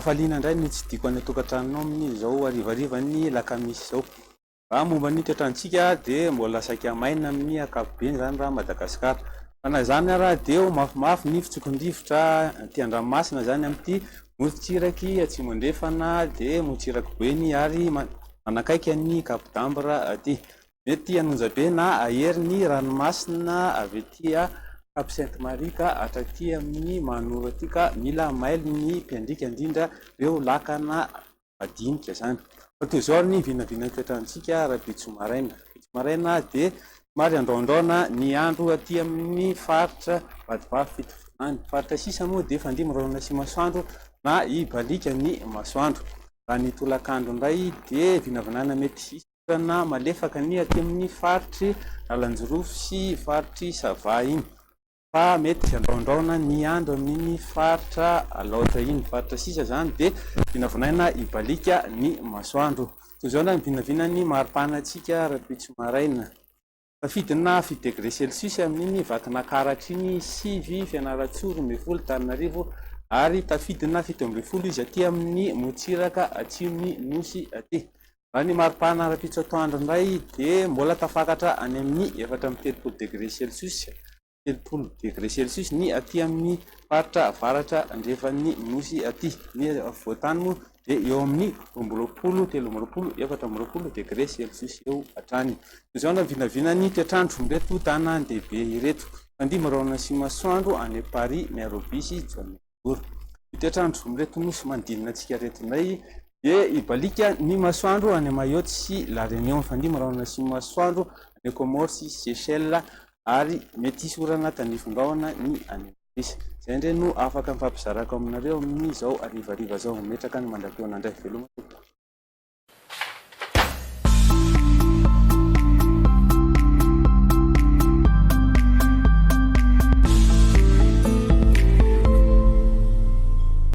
Hafaliana indray no hitsidihako any an-tokantranonao amin'izao harivarivan'ny alakamisy izao. Raha momba ny toetrantsika dia mbola saika maina amin'ny ankapobeny izany raha Madagasikara. Fa na izany ara dia ho mafimafy ny fitsokon-drivotra aty an-dranomasina izany amin'ity morontsiraky atsimo andrefana dia morontsiraky Boeny ary manakaiky an'i Cap d'Ambre aty. Mety hanonja be na hahery ny ranomasina avy aty Cap Sainte Marie ka hatraty amin'ny Mahanoro aty ka mila mailo ny mpiandriaka indrindra ireo lakana madinika izany. Fa toy izao ary ny vinavinan'ny toetrantsika rahampitso maraina. Rahampitso maraina dia somary andraondraona ny andro aty amin'ny faritra Vatovavy Fitovinany. Faritra sisa moa dia fandria mirahona sy masoandro na hibaliaka ny masoandro. Raha ny tolakandro indray dia vinavinana mety hisy orana malefaka ny aty amin'ny faritry Analanjirofo sy faritry Sava iny. Fa mety andraondraona ny andro amin'iny faritra Alaotra iny. Faritra sisa izany dia vinavinaina hibaliaka ny masoandro. Toy izao indray ny vinavinan'ny maripana antsika rahampitso maraina. Tafidina fito degré celsius amin'iny Vakinakaratra iny, 9 Fianarantsoa, 12 Antananarivo ary tafidina 17 izy aty amin'ny morontsiraka atsimon'ny Nosy aty. Raha ny maripana rahampitso atoandro indray dia mbola tafakatra any amin'ny 34 degré celsius, 30 degré celsius ny aty amin'ny faritra avaratra andrefan'ny Nosy aty. Ny afovoan-tany moa dia eo amin'ny 22, 23, 24 degré celsius eo hatrany. Toy izao ny vinavinan'ny toetr'andro amin'ireto tanàn-dehibe ireto. Fandimby rahona sy masoandro any Paris, Nairobi sy Johannesburg. Ny toetr'andro amin'ireto nosy manodidina antsika ireto indray dia hibaliaka ny masoandro any Mayotte sy La Réunion. Fandimby rahona sy masoandro any Comores sy Seychelles ary mety hisy orana tandrifin-drahona ny any Maurice. Izay indray no afaka mifampizarako aminareo amin'izao harivariva izao. Mametraka ny mandra-pihaona indray. Veloma tompoko.